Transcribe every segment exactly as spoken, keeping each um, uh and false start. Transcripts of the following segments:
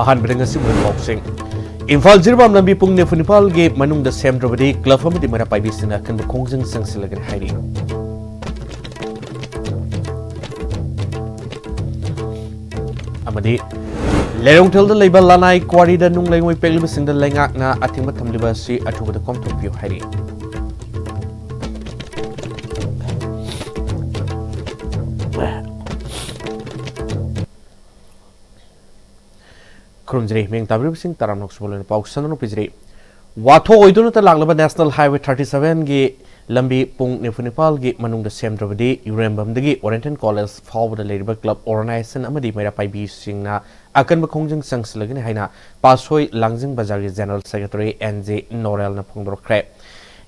ꯑꯍꯥꯟꯕꯗ ꯉꯁꯤ ꯑꯣꯏꯕ ꯄꯥꯎꯁꯤꯡ꯫ ꯏꯝꯐꯥꯜ ꯖꯤꯔꯤꯕꯥꯝ ꯂꯝꯕꯤ ꯄꯨꯡ ꯅꯤꯐꯨ ꯅꯤꯄꯥꯜꯒꯤ ꯃꯅꯨꯡꯗ ꯁꯦꯝꯗ꯭ꯔꯕꯗꯤ club ꯑꯃꯗꯤ ꯃꯩꯔꯥ ꯄꯥꯏꯕꯤꯁꯤꯡꯅ ꯑꯀꯟꯕ ꯈꯣꯡꯖꯪ ꯆꯪꯁꯤꯜꯂꯒꯅꯤ ꯍꯥꯏꯔꯤ꯫ ꯑꯃꯗꯤ ꯂꯩꯔꯣꯡꯊꯦꯜꯗ ꯂꯩꯕ ꯂꯅꯥꯏ quarry ꯗ ꯅꯨꯡ ꯂꯩꯉꯣꯏ ꯄꯦꯛꯂꯤꯕꯁꯤꯡꯗ ꯂꯩꯉꯥꯛꯅ ꯑꯊꯤꯡꯕ ꯊꯝꯂꯤꯕ ꯑꯁꯤ ꯑꯊꯨꯕꯗ ꯀꯣꯝꯊꯣꯛꯄꯤꯌꯨ ꯍꯥꯏꯔꯤ꯫ ꯈꯨꯔꯨꯝꯖꯔꯤ꯫ ꯃꯤꯡ ꯇꯥꯕꯤꯔꯤꯕꯁꯤꯡ ꯇꯔꯥꯝꯅ ꯑꯣꯛꯁꯨꯕ ꯂꯣꯏꯅ ꯄꯥꯎ ꯁꯟꯗꯨꯅ ꯄꯤꯖꯔꯤ꯫ ꯋꯥꯊꯣꯛ ꯑꯣꯏꯗꯨꯅꯇ ꯂꯥꯛꯂꯕ National Highway thirty seven ꯒꯤ ꯂꯝꯕꯤ ꯄꯨꯡ ꯅꯤꯐꯨ ꯅꯤꯄꯥꯜꯒꯤ ꯃꯅꯨꯡꯗ ꯁꯦꯝꯗ꯭ꯔꯕꯗꯤ ꯌꯨꯔꯦꯝꯕꯝꯗꯒꯤ Oriental College ꯐꯥꯎꯕꯗ ꯂꯩꯔꯤꯕ club organization ꯑꯃꯗꯤ ꯃꯩꯔꯥ ꯄꯥꯏꯕꯤꯁꯤꯡꯅ ꯑꯀꯟꯕ ꯈꯣꯡꯖꯪ ꯆꯪꯁꯤꯜꯂꯒꯅꯤ ꯍꯥꯏꯅ ꯄꯥꯠꯁꯣꯏ ꯂꯥꯡꯖꯤꯡ ꯕꯖꯥꯔꯒꯤ General Secretary ꯑꯦꯟ ꯖꯦ ꯅꯣꯔꯦꯜꯅ ꯐꯣꯡꯗꯣꯔꯛꯈ꯭ꯔꯦ꯫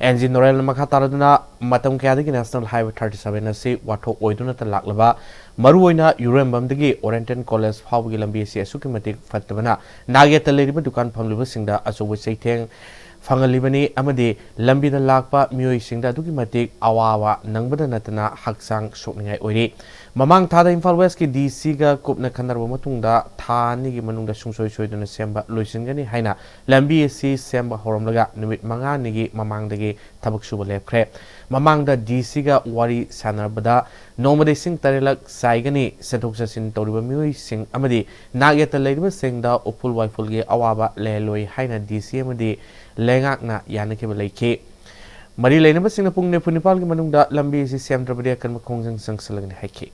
ꯑꯦꯟ ꯖꯦ ꯅꯣꯔꯦꯜꯅ ꯃꯈꯥ ꯇꯥꯔꯗꯨꯅ ꯃꯇꯝ ꯀꯌꯥꯗꯒꯤ National Highway thirty seven ꯑꯁꯤ ꯋꯥꯊꯣꯛ ꯑꯣꯏꯗꯨꯅꯇ ꯂꯥꯛꯂꯕ ꯃꯔꯨꯑꯣꯏꯅ ꯌꯨꯔꯦꯝꯕꯝꯗꯒꯤ Oriental College ꯐꯥꯎꯕꯒꯤ ꯂꯝꯕꯤ ꯑꯁꯤ ꯑꯁꯨꯛꯀꯤ ꯃꯇꯤꯛ ꯐꯠꯇꯕꯅ ꯅꯥꯛꯌꯦꯠꯇ ꯂꯩꯔꯤꯕ ꯗꯨꯀꯥꯟ ꯐꯝꯂꯤꯕꯁꯤꯡꯗ ꯑꯆꯧꯕ ꯆꯩꯊꯦꯡ ꯐꯪꯍꯜꯂꯤꯕꯅꯤ ꯑꯃꯗꯤ ꯂꯝꯕꯤꯗ ꯂꯥꯛꯄ ꯃꯤꯑꯣꯏꯁꯤꯡꯗ ꯑꯗꯨꯛꯀꯤ ꯃꯇꯤꯛ ꯑꯋꯥꯕ ꯅꯪꯕꯗ ꯅꯠꯇꯅ ꯍꯛꯆꯥꯡ ꯁꯣꯛꯅꯤꯡꯉꯥꯏ ꯑꯣꯏꯔꯤ꯫ ꯃꯃꯥꯡ ꯊꯥꯗ ꯏꯝꯐꯥꯜ West ꯀꯤ ꯗꯤ ꯁꯤ ꯒ ꯀꯨꯞꯅ ꯈꯟꯅꯔꯕ ꯃꯇꯨꯡꯗ ꯊꯥ ꯑꯅꯤꯒꯤ ꯃꯅꯨꯡꯗ ꯁꯨꯡꯁꯣꯏ ꯁꯣꯏꯗꯅ ꯁꯦꯝꯕ ꯂꯣꯏꯁꯤꯟꯒꯅꯤ ꯍꯥꯏꯅ ꯂꯝꯕꯤ ꯑꯁꯤ ꯁꯦꯝꯕ ꯍꯧꯔꯝꯂꯒ ꯅꯨꯃꯤꯠ ꯃꯉꯥꯅꯤꯒꯤ ꯃꯃꯥꯡꯗꯒꯤ ꯊꯕꯛ ꯁꯨꯕ ꯂꯦꯞꯈ꯭ꯔꯦ꯫ ꯃꯃꯥꯡꯗ ꯗꯤ ꯁꯤ ꯒ ꯋꯥꯔꯤ ꯁꯥꯟꯅꯕꯗ ꯅꯣꯡꯃꯗ ꯏꯁꯤꯡ ꯇꯔꯦꯠꯂꯛ ꯆꯥꯏꯒꯅꯤ, ꯆꯠꯊꯣꯛ ꯆꯠꯁꯤꯟ ꯇꯧꯔꯤꯕ ꯃꯤꯑꯣꯏꯁꯤꯡ ꯑꯃꯗꯤ ꯅꯥꯛ ꯌꯦꯠꯇ ꯂꯩꯔꯤꯕꯁꯤꯡꯗ ꯎꯐꯨꯜ ꯋꯥꯏꯐꯨꯜꯒꯤ ꯑꯋꯥꯕ ꯂꯩꯍꯜꯂꯣꯏ ꯍꯥꯏꯅ ꯗꯤ ꯁꯤ ꯑꯃꯗꯤ ꯂꯩꯉꯥꯛꯅ ꯌꯥꯅꯈꯤꯕ ꯂꯩꯈꯤ꯫ ꯃꯔꯤ ꯂꯩꯅꯕꯁꯤꯡꯅ ꯄꯨꯡ ꯅꯤꯐꯨ ꯅꯤꯄꯥꯜꯒꯤ ꯃꯅꯨꯡꯗ ꯂꯝꯕꯤ ꯑꯁꯤ ꯁꯦꯝꯗ꯭ꯔꯕꯗꯤ ꯑꯀꯟꯕ ꯈꯣꯡꯖꯪ ꯆꯪꯁꯤꯜꯂꯒꯅꯤ ꯍꯥꯏꯈꯤ꯫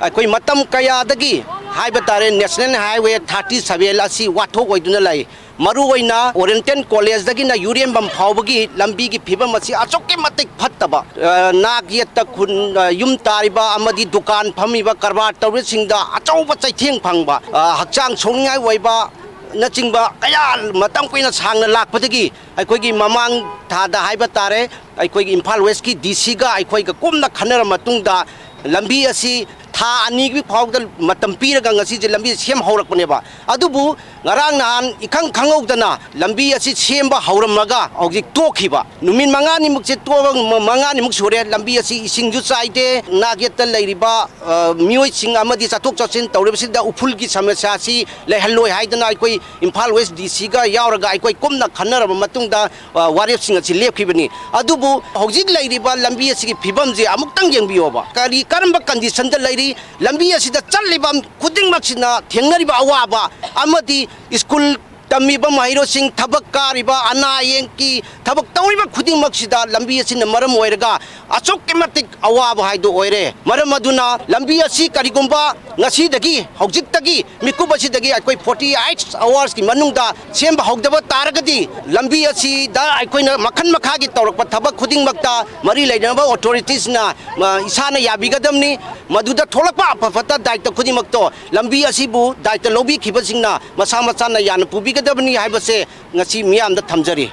ꯑꯩꯈꯣꯏ ꯃꯇꯝ ꯀꯌꯥꯗꯒꯤ ꯍꯥꯏꯕ ꯇꯥꯔꯦ, National Highway thirty seven ꯑꯁꯤ ꯋꯥꯊꯣꯛ ꯑꯣꯏꯗꯨꯅ ꯂꯩ꯫ ꯃꯔꯨꯑꯣꯏꯅ Oriental College ꯗꯒꯤꯅ ꯌꯨꯔꯦꯝꯕꯝ ꯐꯥꯎꯕꯒꯤ ꯂꯝꯕꯤꯒꯤ ꯐꯤꯕꯝ ꯑꯁꯤ ꯑꯁꯨꯛꯀꯤ ꯃꯇꯤꯛ ꯐꯠꯇꯕ, ꯑ, ꯅꯥꯛ ꯌꯦꯠꯇ ꯈꯨꯟ, ꯑ, ꯌꯨꯝ ꯇꯥꯔꯤꯕ ꯑꯃꯗꯤ ꯗꯨꯀꯥꯟ ꯐꯝꯃꯤꯕ ꯀꯔꯕꯥꯔ ꯇꯧꯔꯤꯕꯁꯤꯡꯗ ꯑꯆꯧꯕ ꯆꯩꯊꯦꯡ ꯐꯪꯕ, ꯑ, ꯍꯛꯆꯥꯡ ꯁꯣꯛꯅꯤꯡꯉꯥꯏ ꯑꯣꯏꯕ ꯅꯆꯤꯡꯕ ꯀꯌꯥ ꯃꯇꯝ ꯀꯨꯏꯅ ꯁꯥꯡꯅ ꯂꯥꯛꯄꯗꯒꯤ ꯑꯩꯈꯣꯏꯒꯤ ꯃꯃꯥꯡ ꯊꯥꯗ ꯍꯥꯏꯕ ꯇꯥꯔꯦ, ꯑꯩꯈꯣꯏꯒꯤ ꯏꯝꯐꯥꯜ West ꯀꯤ ꯗꯤ ꯁꯤ ꯒ ꯑꯩꯈꯣꯏꯒ ꯀꯨꯞꯅ ꯈꯟꯅꯔ ꯃꯇꯨꯡꯗ ꯂꯝꯕꯤ ꯑꯁꯤ ꯊꯥ ꯑꯅꯤꯒꯤ ꯐꯥꯎꯕꯗ ꯃꯇꯝ ꯄꯤꯔꯒ ꯉꯁꯤꯁꯦ ꯂꯝꯕꯤ ꯁꯦꯝ ꯍꯧꯔꯛꯄꯅꯦꯕ꯫ ꯑꯗꯨꯕꯨ ꯉꯔꯥꯡ ꯅꯍꯥꯟ ꯏꯈꯪ ꯈꯪꯍꯧꯗꯅ ꯂꯝꯕꯤ ꯑꯁꯤ ꯁꯦꯝꯕ ꯍꯧꯔꯝꯃꯒ ꯍꯧꯖꯤꯛ ꯇꯣꯛꯈꯤꯕ, ꯅꯨꯃꯤꯠ ꯃꯉꯥꯅꯤꯃꯨꯛꯁꯦ ꯇꯣꯛꯑꯒ, ꯃ-, ꯃꯉꯥꯅꯤꯃꯨꯛ ꯁꯨꯔꯦ꯫ ꯂꯝꯕꯤ ꯑꯁꯤ ꯏꯁꯤꯡꯁꯨ ꯆꯥꯏꯗꯦ, ꯅꯥꯛ ꯌꯦꯠꯇ ꯂꯩꯔꯤꯕ, ꯑ, ꯃꯤꯑꯣꯏꯁꯤꯡ ꯑꯃꯗꯤ ꯆꯠꯊꯣꯛ ꯆꯠꯁꯤꯟ ꯇꯧꯔꯤꯕꯁꯤꯗ ꯎꯐꯨꯜꯒꯤ ꯁꯃꯁ꯭ꯌꯥ ꯑꯁꯤ ꯂꯩꯍꯜꯂꯣꯏ ꯍꯥꯏꯗꯅ ꯑꯩꯈꯣꯏ ꯏꯝꯐꯥꯜ ꯋꯦꯁ ꯗꯤ ꯁꯤꯒ ꯌꯥꯎꯔꯒ ꯑꯩꯈꯣꯏ ꯀꯨꯞꯅ ꯈꯟꯅꯔꯕ ꯃꯇꯨꯡꯗ, ꯑ, ꯋꯥꯔꯦꯞꯁꯤꯡ ꯑꯁꯤ ꯂꯦꯞꯈꯤꯕꯅꯤ꯫ ꯑꯗꯨꯕꯨ ꯍꯧꯖꯤꯛ ꯂꯩꯔꯤꯕ ꯂꯝꯕꯤ ꯑꯁꯤꯒꯤ ꯐꯤꯕꯝꯁꯤ ꯑꯃꯨꯛꯇꯪ ꯌꯦꯡꯕꯤꯌꯣꯕ, ꯀꯔꯤ, ꯀꯔꯝꯕ ꯀꯟꯗꯤꯁꯟꯗ ꯂꯩꯔꯤ? ꯂꯝꯕꯤ ꯑꯁꯤꯗ ꯆꯠꯂꯤꯕ ꯈꯨꯗꯤꯡꯃꯛꯁꯤꯅ ꯊꯦꯡꯅꯔꯤꯕ ꯑꯋꯥꯕ ꯑꯃꯗꯤ ꯁ꯭ꯀꯨꯜ ꯇꯝꯃꯤꯕ ꯃꯍꯩꯔꯣꯏꯁꯤꯡ, ꯊꯕꯛ ꯀꯥꯔꯤꯕ, ꯑꯅꯥ ꯑꯌꯦꯛꯀꯤ ꯊꯕꯛ ꯇꯧꯔꯤꯕ ꯈꯨꯗꯤꯡꯃꯛꯁꯤꯗ ꯂꯝꯕꯤ ꯑꯁꯤꯅ ꯃꯔꯝ ꯑꯣꯏꯔꯒ ꯑꯁꯨꯛꯀꯤ ꯃꯇꯤꯛ ꯑꯋꯥꯕ ꯍꯥꯏꯗꯨ ꯑꯣꯏꯔꯦ꯫ ꯃꯔꯝ ꯑꯗꯨꯅ ꯂꯝꯕꯤ ꯑꯁꯤ ꯀꯔꯤꯒꯨꯝꯕ ꯉꯁꯤꯗꯒꯤ, ꯍꯧꯖꯤꯛꯇꯒꯤ, ꯃꯤꯀꯨꯞ ꯑꯁꯤꯗꯒꯤ ꯑꯩꯈꯣꯏ forty eight hoursꯀꯤ ꯃꯅꯨꯡꯗ ꯁꯦꯝꯕ ꯍꯧꯗꯕ ꯇꯥꯔꯒꯗꯤ, ꯂꯝꯕꯤ ꯑꯁꯤꯗ ꯑꯩꯈꯣꯏꯅ ꯃꯈꯜ ꯃꯈꯥꯒꯤ ꯇꯧꯔꯛꯄ ꯊꯕꯛ ꯈꯨꯗꯤꯡꯃꯛꯇ ꯃꯔꯤ ꯂꯩꯅꯕ authoritiesꯅ, ꯃ, ꯏꯁꯥꯅ ꯌꯥꯕꯤꯒꯗꯕꯅꯤ꯫ ꯃꯗꯨꯗ ꯊꯣꯛꯂꯛꯄ ꯑꯐ ꯐꯠꯇ ꯗꯥꯏꯇ ꯈꯨꯗꯤꯡꯃꯛꯇꯣ ꯂꯝꯕꯤ ꯑꯁꯤꯕꯨ ꯗꯥꯏꯇ ꯂꯧꯕꯤꯈꯤꯕꯁꯤꯡꯅ ꯃꯁꯥ ꯃꯁꯥꯅ ꯌꯥꯅ ꯄꯨꯕꯤꯒꯗꯕꯅꯤ ꯍꯥꯏꯕꯁꯦ ꯉꯁꯤ ꯃꯤꯌꯥꯝꯗ ꯊꯝꯖꯔꯤ꯫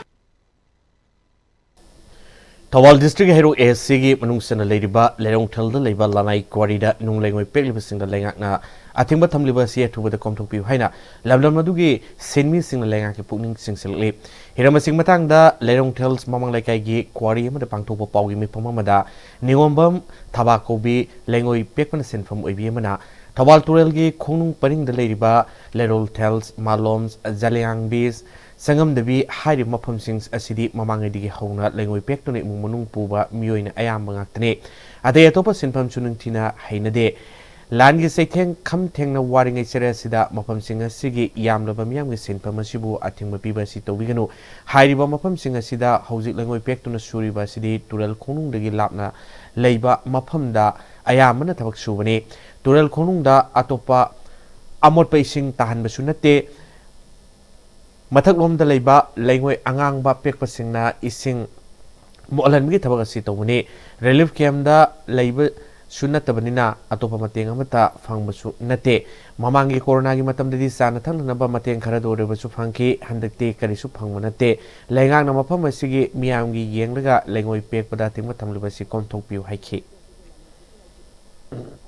ꯊꯧꯕꯥꯜ ꯗꯤꯁꯇ꯭ꯔꯤꯛ ꯍꯩꯔꯣꯛ ꯑꯦ ꯁꯤꯒꯤ ꯃꯅꯨꯡ ꯆꯟꯅ ꯂꯩꯔꯤꯕ ꯂꯩꯔꯣꯡꯊꯦꯜꯗ ꯂꯩꯕ ꯂꯅꯥꯏ ꯀ꯭ꯋꯥꯔꯤꯗ ꯅꯨꯡ ꯂꯩꯉꯣꯏ ꯄꯦꯛꯂꯤꯕꯁꯤꯡꯗ ꯂꯩꯉꯥꯛꯅ ꯑꯊꯤꯡꯕ ꯊꯝꯂꯤꯕ ꯑꯁꯤ ꯑꯊꯨꯕꯗ ꯀꯣꯝꯊꯣꯛꯄꯤꯌꯨ ꯍꯥꯏꯅ ꯂꯝꯗꯝ ꯑꯗꯨꯒꯤ ꯁꯤꯟꯃꯤꯁꯤꯡꯅ ꯂꯩꯉꯥꯛꯀꯤ ꯄꯨꯛꯅꯤꯡ ꯆꯤꯡꯁꯤꯜꯂꯛꯂꯤ꯫ ꯍꯤꯔꯝ ꯑꯁꯤꯒꯤ ꯃꯇꯥꯡꯗ ꯂꯩꯔꯣꯡꯊꯦꯜ ꯃꯃꯥꯡ ꯂꯩꯀꯥꯏꯒꯤ ꯀ꯭ꯋꯥꯔꯤ ꯑꯃꯗ ꯄꯥꯡꯊꯣꯛꯄ ꯄꯥꯎꯒꯤ ꯃꯤꯐꯝ ꯑꯃꯗ ꯅꯤꯉꯣꯝꯕꯝ ꯊꯕꯥ ꯀꯧꯕꯤ ꯂꯩꯉꯣꯏ ꯄꯦꯛꯄꯅ ꯁꯤꯟꯐꯝ ꯑꯣꯏꯕꯤ ꯑꯃꯅ ꯊꯧꯕꯥꯜ ꯇꯨꯔꯦꯜꯒꯤ ꯈꯣꯡꯅꯨꯡ ꯄꯔꯤꯡꯗ ꯂꯩꯔꯤꯕ ꯂꯩꯔꯣꯡꯊꯦꯜ, ꯃꯥꯂꯣꯝ, ꯖꯂꯤꯌꯥꯡꯕꯤꯁ, ꯁꯪꯉꯝꯗꯕꯤ ꯍꯥꯏꯔꯤꯕ ꯃꯐꯝꯁꯤꯡ ꯑꯁꯤꯗꯤ ꯃꯃꯥꯡꯉꯩꯗꯒꯤ ꯍꯧꯅ ꯂꯩꯉꯣꯏ ꯄꯦꯛꯇꯨꯅ ꯏꯃꯨꯡ ꯃꯅꯨꯡ ꯄꯨꯕ ꯃꯤꯑꯣꯏꯅ ꯑꯌꯥꯝꯕ ꯉꯥꯛꯇꯅꯤ꯫ ꯑꯇꯩ ꯑꯇꯣꯞꯄ ꯁꯤꯟꯐꯝꯁꯨ ꯅꯤꯡꯊꯤꯅ ꯍꯩꯅꯗꯦ꯫ ꯂꯥꯟꯒꯤ ꯆꯩꯊꯦꯡ ꯈꯝ ꯊꯦꯡꯅ ꯋꯥꯔꯤꯉꯩ ꯆꯔꯦ ꯑꯁꯤꯗ ꯃꯐꯝꯁꯤꯡ ꯑꯁꯤꯒꯤ ꯌꯥꯝꯂꯕ ꯃꯤꯌꯥꯝꯒꯤ ꯁꯤꯟꯐꯝ ꯑꯁꯤꯕꯨ ꯑꯊꯤꯡꯕ ꯄꯤꯕ ꯑꯁꯤ ꯇꯧꯕꯤꯒꯅꯨ꯫ ꯍꯥꯏꯔꯤꯕ ꯃꯐꯝꯁꯤꯡ ꯑꯁꯤꯗ ꯍꯧꯖꯤꯛ ꯂꯩꯉꯣꯏ ꯄꯦꯛꯇꯨꯅ ꯁꯨꯔꯤꯕ ꯑꯁꯤꯗꯤ ꯇꯨꯔꯦꯜ ꯈꯣꯡꯅꯨꯡꯗꯒꯤ ꯂꯥꯞꯅ ꯂꯩꯕ ꯃꯐꯝꯗ ꯑꯌꯥꯝꯕꯅ ꯊꯕꯛ ꯁꯨꯕꯅꯤ꯫ ꯇꯨꯔꯦꯜ ꯈꯣꯡꯅꯨꯡꯗ ꯑꯇꯣꯞꯄ ꯑꯃꯣꯠꯄ ꯏꯁꯤꯡ ꯇꯥꯍꯟꯕꯁꯨ ꯅꯠꯇꯦ꯫ ꯃꯊꯛꯂꯣꯝꯗ ꯂꯩꯕ ꯂꯩꯉꯣꯏ ꯑꯉꯥꯡꯕ ꯄꯦꯛꯄꯁꯤꯡꯅ ꯏꯁꯤꯡ ꯃꯣꯠꯍꯟꯕꯒꯤ ꯊꯕꯛ ꯑꯁꯤ ꯇꯧꯕꯅꯤ꯫ ꯔꯤꯂꯤꯐ ꯀꯦꯝꯗ ꯂꯩꯕꯁꯨ ꯅꯠꯇꯕꯅꯤꯅ ꯑꯇꯣꯞꯄ ꯃꯇꯦꯡ ꯑꯃꯠꯇ ꯐꯪꯕꯁꯨ ꯅꯠꯇꯦ꯫ ꯃꯃꯥꯡꯒꯤ ꯀꯣꯔꯣꯅꯥꯒꯤ ꯃꯇꯝꯗꯗꯤ ꯆꯥꯅ ꯊꯛꯅꯅꯕ ꯃꯇꯦꯡ ꯈꯔꯗ ꯑꯣꯏꯔꯕꯁꯨ ꯐꯪꯈꯤ, ꯍꯟꯗꯛꯇꯤ ꯀꯔꯤꯁꯨ ꯐꯪꯕ ꯅꯠꯇꯦ꯫ ꯂꯩꯉꯥꯛꯅ ꯃꯐꯝ ꯑꯁꯤꯒꯤ ꯃꯤꯌꯥꯝꯒꯤ ꯌꯦꯡꯂꯒ ꯂꯩꯉꯣꯏ ꯄꯦꯛꯄꯗ ꯑꯊꯤꯡꯕ ꯊꯝꯂꯤꯕ ꯑꯁꯤ ꯀꯣꯝꯊꯣꯛꯄꯤꯌꯨ ꯍꯥꯏꯈꯤ꯫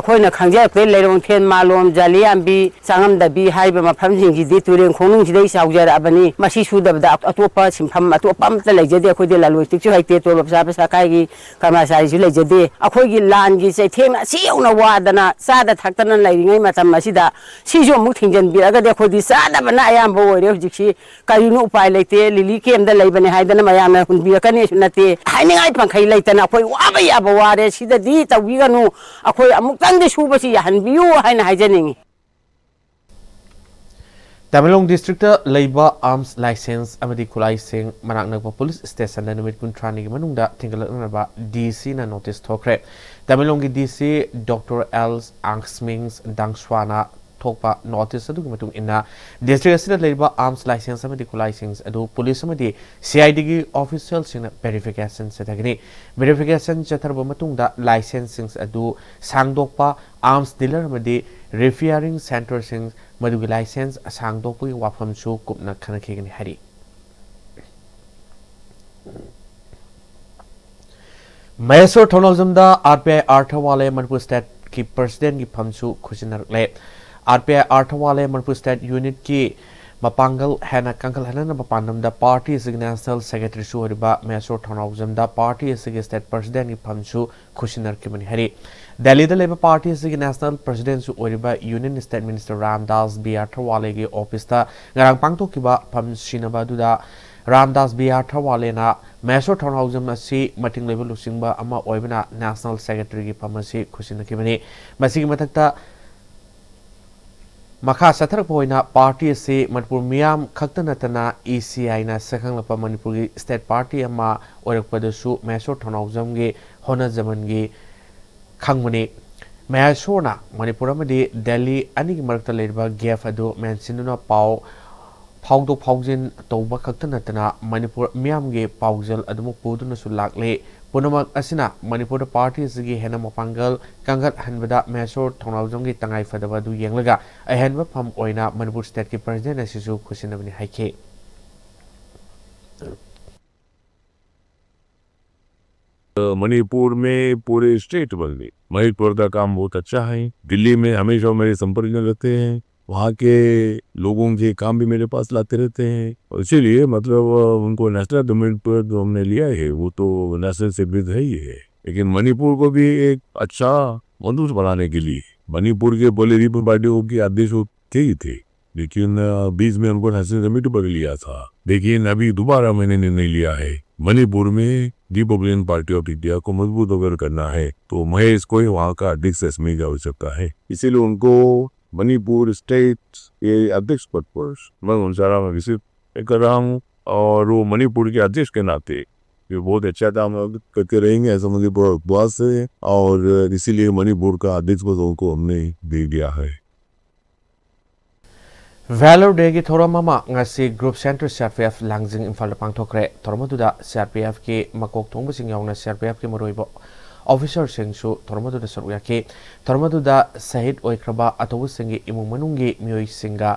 ꯑꯩꯈꯣꯏꯅ ꯈꯪꯖꯔꯛꯄꯗꯩ ꯂꯩꯔꯣꯡꯊꯦꯟ, ꯃꯥꯂꯣꯝ, ꯖꯥꯂꯤꯌꯥꯝꯕꯤ, ꯆꯥꯉꯝꯗꯕꯤ ꯍꯥꯏꯔꯤꯕ ꯃꯐꯝꯁꯤꯡꯁꯤꯗꯤ ꯇꯨꯔꯦꯟ ꯈꯣꯡꯅꯨꯡꯁꯤꯗꯩ ꯆꯥꯎꯖꯔꯛꯑꯕꯅꯤ꯫ ꯃꯁꯤ ꯁꯨꯗꯕꯗ ꯑꯇꯣꯞꯄ ꯁꯤꯟꯐꯝ ꯑꯇꯣꯞꯄ ꯑꯃꯠꯇ ꯂꯩꯖꯗꯦ꯫ ꯑꯩꯈꯣꯏꯗꯤ ꯂꯂꯣꯟ ꯏꯇꯤꯛꯁꯨ ꯍꯩꯇꯦ, ꯇꯣꯂꯣꯞ ꯆꯥꯕ ꯁꯔꯀꯥꯔꯒꯤ ꯀꯔꯃꯆꯥꯔꯤꯁꯨ ꯂꯩꯖꯗꯦ꯫ ꯑꯩꯈꯣꯏꯒꯤ ꯂꯥꯟꯒꯤ ꯆꯩꯊꯦꯡꯅ ꯑꯁꯤ ꯌꯧꯅ ꯋꯥꯗꯅ ꯆꯥꯗ ꯊꯛꯇꯅ ꯂꯩꯔꯤꯉꯩ ꯃꯇꯝ ꯑꯁꯤꯗ ꯁꯤꯁꯨ ꯑꯃꯨꯛ ꯊꯤꯡꯖꯤꯟꯕꯤꯔꯒꯗꯤ ꯑꯩꯈꯣꯏꯗꯤ ꯆꯥꯗꯕꯅ ꯑꯌꯥꯝꯕ ꯑꯣꯏꯔꯦ ꯍꯧꯖꯤꯛꯁꯤ꯫ ꯀꯔꯤꯅꯣ ꯎꯄꯥꯏ ꯂꯩꯇꯦ, ꯂꯤꯂꯤ ꯀꯦꯝꯗ ꯂꯩꯕꯅꯦ ꯍꯥꯏꯗꯅ ꯃꯌꯥꯝꯅ ꯍꯨꯟꯕꯤꯔꯛꯀꯅꯤꯁꯨ ꯅꯠꯇꯦ꯫ ꯍꯥꯏꯅꯤꯡꯉꯥꯏ ꯄꯟꯈꯩ ꯂꯩꯇꯅ ꯑꯩꯈꯣꯏ ꯋꯥꯕ ꯌꯥꯕ ꯋꯥꯔꯦ꯫ ꯁꯤꯗꯗꯤ ꯇꯧꯕꯤꯒꯅꯨ, ꯑꯩꯈꯣꯏ ꯑꯃꯨꯛꯇꯪꯗꯤ ꯁꯨꯕꯁꯤ ꯌꯥꯍꯟꯕꯤꯌꯨ ꯍꯥꯏꯅ ꯍꯥꯏꯖꯅꯤꯡꯉꯤ꯫ ꯇꯃꯦꯡꯂꯣꯡ ꯗꯤꯁꯇ꯭ꯔꯤꯛꯇ ꯂꯩꯕ ꯑꯥꯔꯝꯁ ꯂꯥꯏꯁꯦꯟꯁ ꯑꯃꯗꯤ ꯈꯨꯠꯂꯥꯏꯁꯤꯡ ꯃꯅꯥꯛ ꯅꯛꯄ ꯄꯨꯂꯤꯁ ꯁ꯭ꯇꯦꯁꯟꯗ ꯅꯨꯃꯤꯠ ꯀꯨꯟꯊ꯭ꯔꯥꯅꯤꯒꯤ ꯃꯅꯨꯡꯗ ꯊꯤꯟꯒꯠꯂꯛꯅꯅꯕ ꯗꯤ ꯁꯤꯅ ꯅꯣꯇꯤꯁ ꯊꯣꯛꯈ꯭ꯔꯦ꯫ ꯇꯃꯦꯡꯂꯣꯡꯒꯤ ꯗꯤ ꯁꯤ ꯗꯣꯛꯇꯔ ꯑꯦꯜ ꯑꯪꯁꯃꯤꯡ ꯗꯥꯡꯁ꯭ꯋꯥꯅ ꯊꯣꯛꯄ ꯅꯣꯇꯤꯁ ꯑꯗꯨꯒꯤ ꯃꯇꯨꯡ ꯏꯟꯅ, ꯗꯤꯁꯇ꯭ꯔꯤꯛ ꯑꯁꯤꯗ ꯂꯩꯔꯤꯕ ꯑꯥꯔꯝꯁ ꯂꯥꯏꯁꯦꯟꯁ ꯑꯃꯗꯤ ꯈꯨꯠꯂꯥꯏꯁꯤꯡ ꯑꯗꯨ ꯄꯨꯂꯤꯁ ꯑꯃꯗꯤ ꯁꯤ ꯑꯥꯏ ꯗꯤꯒꯤ ꯑꯣꯐꯤꯁꯤꯌꯦꯜꯁꯤꯡꯅ ꯚꯦꯔꯤꯐꯤꯀꯦꯁꯟ ꯆꯠꯊꯒꯅꯤ꯫ ꯚꯦꯔꯤꯐꯤꯀꯦꯁꯟ ꯆꯠꯊꯔꯕ ꯃꯇꯨꯡꯗ ꯂꯥꯏꯁꯦꯟꯁꯁꯤꯡ ꯑꯗꯨ ꯁꯥꯡꯗꯣꯛꯄ, ꯑꯥꯔꯝꯁ ꯗꯤꯂꯔ ꯑꯃꯗꯤ ꯔꯤꯄꯤꯌꯥꯔꯤꯡ ꯁꯦꯟꯇꯔꯁꯤꯡ ꯃꯗꯨꯒꯤ ꯂꯥꯏꯁꯦꯟꯁ ꯁꯥꯡꯗꯣꯛꯄꯒꯤ ꯋꯥꯐꯝꯁꯨ ꯀꯨꯞꯅ ꯈꯟꯅꯈꯤꯒꯅꯤ ꯍꯥꯏꯔꯤ꯫ ꯃꯍꯦꯁꯣꯔ ꯊꯧꯅꯥꯎꯖꯝꯗ R P I Athawale Manipur ꯁ꯭ꯇꯦꯠꯀꯤ ꯄ꯭ꯔꯁꯤꯗꯦꯟꯒꯤ ꯐꯝꯁꯨ ꯈꯨꯠꯁꯤꯟꯅꯔꯛꯂꯦ꯫ R P I Athawale Manipur state ꯌꯨꯅꯤꯠꯀꯤ ꯃꯄꯥꯡꯒꯜ ꯍꯦꯟꯅ ꯀꯟꯈꯠꯍꯟꯅꯕ ꯄꯥꯟꯗꯝꯗ ꯄꯥꯔꯇꯤ ꯑꯁꯤꯒꯤ ꯅꯦꯁꯅꯦꯜ ꯁꯦꯀ꯭ꯔꯦꯇꯔꯤꯁꯨ ꯑꯣꯏꯔꯤꯕ ꯃꯍꯦꯁꯣꯔ ꯊꯧꯅꯥꯎꯖꯝꯗ ꯄꯥꯔꯇꯤ ꯑꯁꯤꯒꯤ ꯁ꯭ꯇꯦꯠ ꯄ꯭ꯔꯁꯤꯗꯦꯟꯒꯤ ꯐꯝꯁꯨ ꯈꯨꯠꯁꯤꯟꯅꯔꯛꯈꯤꯕꯅꯤ ꯍꯥꯏꯔꯤ꯫ ꯗꯦꯜꯂꯤꯗ ꯂꯩꯕ ꯄꯥꯔꯇꯤ ꯑꯁꯤꯒꯤ ꯅꯦꯁꯅꯦꯜ ꯄ꯭ꯔꯁꯤꯗꯦꯟꯁꯨ ꯑꯣꯏꯔꯤꯕ union state minister Ramdas B ꯑꯥꯔꯊ ꯋꯥꯂꯦꯒꯤ ꯑꯣꯐꯤꯁꯇ ꯉꯔꯥꯡ ꯄꯥꯡꯊꯣꯛꯈꯤꯕ ꯐꯝ ꯁꯤꯟꯅꯕ ꯑꯗꯨꯗ ꯔꯥꯝꯗꯥꯁ ꯕꯤ ꯑꯥꯔꯊ ꯋꯥꯂꯦꯅ ꯃꯍꯦꯁꯣꯔ ꯊꯧꯅꯥꯎꯖꯝ ꯑꯁꯤ ꯃꯇꯤꯡ ꯂꯩꯕ ꯂꯨꯆꯤꯡꯕ ꯑꯃ ꯑꯣꯏꯕꯅ ꯅꯦꯁꯅꯦꯜ ꯁꯦꯀ꯭ꯔꯦꯇꯔꯤꯒꯤ ꯐꯝ ꯑꯁꯤ ꯈꯨꯠꯁꯤꯟꯅꯈꯤꯕꯅꯤ꯫ ꯃꯁꯤꯒꯤ ꯃꯊꯛꯇ ꯃꯈꯥ ꯆꯠꯊꯔꯛꯄ ꯑꯣꯏꯅ ꯄꯥꯔꯇꯤ ꯑꯁꯤ ꯃꯅꯤꯄꯨꯔ ꯃꯤꯌꯥꯝ ꯈꯛꯇ ꯅꯠꯇꯅ ꯏ ꯁꯤ ꯑꯥꯏꯅ ꯁꯛꯈꯪꯂꯛꯄ ꯃꯅꯤꯄꯨꯔꯒꯤ ꯁ꯭ꯇꯦꯠ ꯄꯥꯔꯇꯤ ꯑꯃ ꯑꯣꯏꯔꯛꯄꯗꯁꯨ ꯃꯍꯦꯁꯣꯔ ꯊꯧꯅꯥꯎꯖꯝꯒꯤ ꯍꯣꯠꯅꯖꯃꯟꯒꯤ ꯈꯪꯕꯅꯤ꯫ ꯃꯍꯦꯁꯣꯔꯅ ꯃꯅꯤꯄꯨꯔ ꯑꯃꯗꯤ ꯗꯦꯜꯂꯤ ꯑꯅꯤꯒꯤ ꯃꯔꯛꯇ ꯂꯩꯔꯤꯕ ꯒꯦꯞ ꯑꯗꯨ ꯃꯦꯟꯁꯤꯟꯗꯨꯅ ꯄꯥꯎ ꯐꯥꯎꯗꯣꯛ ꯐꯥꯎꯖꯤꯟ ꯇꯧꯕ ꯈꯛꯇ ꯅꯠꯇꯅ ꯃꯅꯤꯄꯨꯔ ꯃꯤꯌꯥꯝꯒꯤ ꯄꯥꯎꯖꯦꯜ ꯑꯗꯨꯃꯛ ꯄꯨꯗꯨꯅꯁꯨ ꯂꯥꯛꯂꯤ꯫ ꯄꯨꯝꯅꯃꯛ ꯑꯁꯤꯅ ꯃꯅꯤꯄꯨꯔꯗ ꯄꯥꯔꯇꯤ ꯑꯁꯤꯒꯤ ꯍꯦꯟꯅ ꯃꯄꯥꯡꯒꯜ ꯀꯟꯒꯠꯍꯟꯕꯗ ꯃꯍꯦꯁꯣꯔ ꯊꯧꯅꯥꯎꯖꯝꯒꯤ ꯇꯉꯥꯏ ꯐꯗꯕ ꯑꯗꯨ ꯌꯦꯡꯂꯒ ꯑꯍꯦꯟꯕ ꯐꯝ ꯑꯣꯏꯅ ꯃꯅꯤꯄꯨꯔ ꯁ꯭ꯇꯦꯠꯀꯤ ꯄ꯭ꯔꯁꯤꯗꯦꯟ ꯑꯁꯤꯁꯨ ꯈꯨꯠꯁꯤꯟꯅꯕꯅꯤ ꯍꯥꯏꯈꯤ꯫ अ, मणिपुर में पूरे स्टेट बदले, महेश भट्ट का काम बहुत अच्छा है। दिल्ली में हमेशा मेरे संपर्क में रहते हैं, वहाँ के लोगों के काम भी मेरे पास लाते रहते हैं। और इसीलिए मतलब, अ, उनको नेशनल गवर्नमेंट पर जो हमने लिया है, वो तो नेशनल सर्विस है ही है, लेकिन मणिपुर को भी एक अच्छा मनुष्य बनाने के लिए मणिपुर के पहले रिपब्लिकन पार्टी के अध्यक्ष वो थे ही थे, लेकिन, अ, बीच में उनको नेशनल कमेटी पर लिया था। लेकिन अभी दोबारा मैंने निर्णय लिया है, मणिपुर में रिपब्लिकन पार्टी ऑफ इंडिया को मजबूत अगर करना है, तो महेश को ही वहाँ का अध्यक्ष रखने की आवश्यकता है। इसीलिए उनको मणिपुर स्टेट के अध्यक्ष पद पर मैं उनसे विजिट कर रहा हूँ, और वो मणिपुर के अध्यक्ष के नाते ये बहुत अच्छा काम करके रहेंगे, ऐसा मुझे पूरा विश्वास है। और इसीलिए मणिपुर का अध्यक्ष पद उनको हमने दे दिया है। Valor Day ꯒꯤ ꯊꯧꯔꯝ ꯑꯃ ꯉꯁꯤ Group Center C R P F ꯂꯥꯡꯖꯤꯡ ꯏꯝꯐꯥꯜꯗ ꯄꯥꯡꯊꯣꯛꯈ꯭ꯔꯦ꯫ ꯊꯧꯔꯝ ꯑꯗꯨꯗ C R P F ꯀꯤ ꯃꯀꯣꯛ ꯊꯣꯡꯕꯁꯤꯡ ꯌꯥꯎꯅ C R P F ꯀꯤ ꯃꯔꯨꯑꯣꯏꯕ ꯑꯣꯐꯤꯁꯔꯁꯤꯡꯁꯨ ꯊꯧꯔꯝ ꯑꯗꯨꯗ ꯁꯔꯨꯛ ꯌꯥꯈꯤ꯫ ꯊꯧꯔꯝ ꯑꯗꯨꯗ ꯁꯍꯤꯗ ꯑꯣꯏꯈ꯭ꯔꯕ ꯑꯊꯧꯕꯁꯤꯡꯒꯤ ꯏꯃꯨꯡ ꯃꯅꯨꯡꯒꯤ ꯃꯤꯑꯣꯏꯁꯤꯡꯒ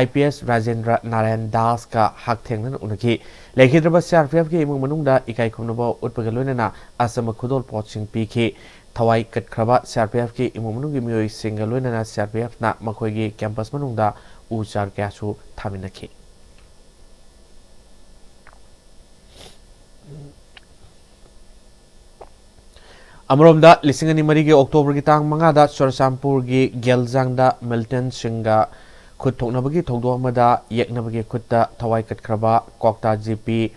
I P S Rajendra Narayan ꯗꯥꯁꯀ ꯍꯛꯊꯦꯡꯅꯅ ꯎꯅꯈꯤ꯫ ꯂꯩꯈꯤꯗ꯭ꯔꯕ C R P F ꯀꯤ ꯏꯃꯨꯡ ꯃꯅꯨꯡꯗ ꯏꯀꯥꯏ ꯈꯨꯝꯅꯕ ꯎꯠꯄꯒ ꯂꯣꯏꯅꯅ ꯑꯆꯝꯕ ꯈꯨꯗꯣꯜꯄꯣꯠꯁꯤꯡ ꯄꯤꯈꯤ꯫ ꯊꯋꯥꯏ ꯀꯠꯈ꯭ꯔꯕ C R P F ꯀꯤ ꯏꯃꯨꯡ ꯃꯅꯨꯡꯒꯤ ꯃꯤꯑꯣꯏꯁꯤꯡꯒ ꯂꯣꯏꯅꯅ C R P F ꯅ ꯃꯈꯣꯏꯒꯤ ꯀꯦꯝꯄꯁ ꯃꯅꯨꯡꯗ ꯎ ꯆꯥꯔ ꯀꯌꯥꯁꯨ ꯊꯥꯃꯤꯟꯅꯈꯤ꯫ ꯑꯃꯔꯣꯝꯗ, ꯂꯤꯁꯤꯡ ꯑꯅꯤ ꯃꯔꯤꯒꯤ ꯑꯣꯛꯇꯣꯕꯔꯒꯤ ꯇꯥꯡ ꯃꯉꯥꯗ ꯆꯨꯔꯆꯥꯟꯄꯨꯔꯒꯤ ꯒꯦꯜꯖꯥꯡꯗ ꯃꯤꯂꯤꯇꯦꯟꯁꯤꯡꯒ ꯈꯨꯠ ꯊꯣꯛꯅꯕꯒꯤ ꯊꯧꯗꯣꯛ ꯑꯃꯗ ꯌꯦꯛꯅꯕꯒꯤ ꯈꯨꯠꯇ ꯊꯋꯥꯏ ꯀꯠꯈ꯭ꯔꯕ ꯀ꯭ꯋꯥꯛꯇꯥ G P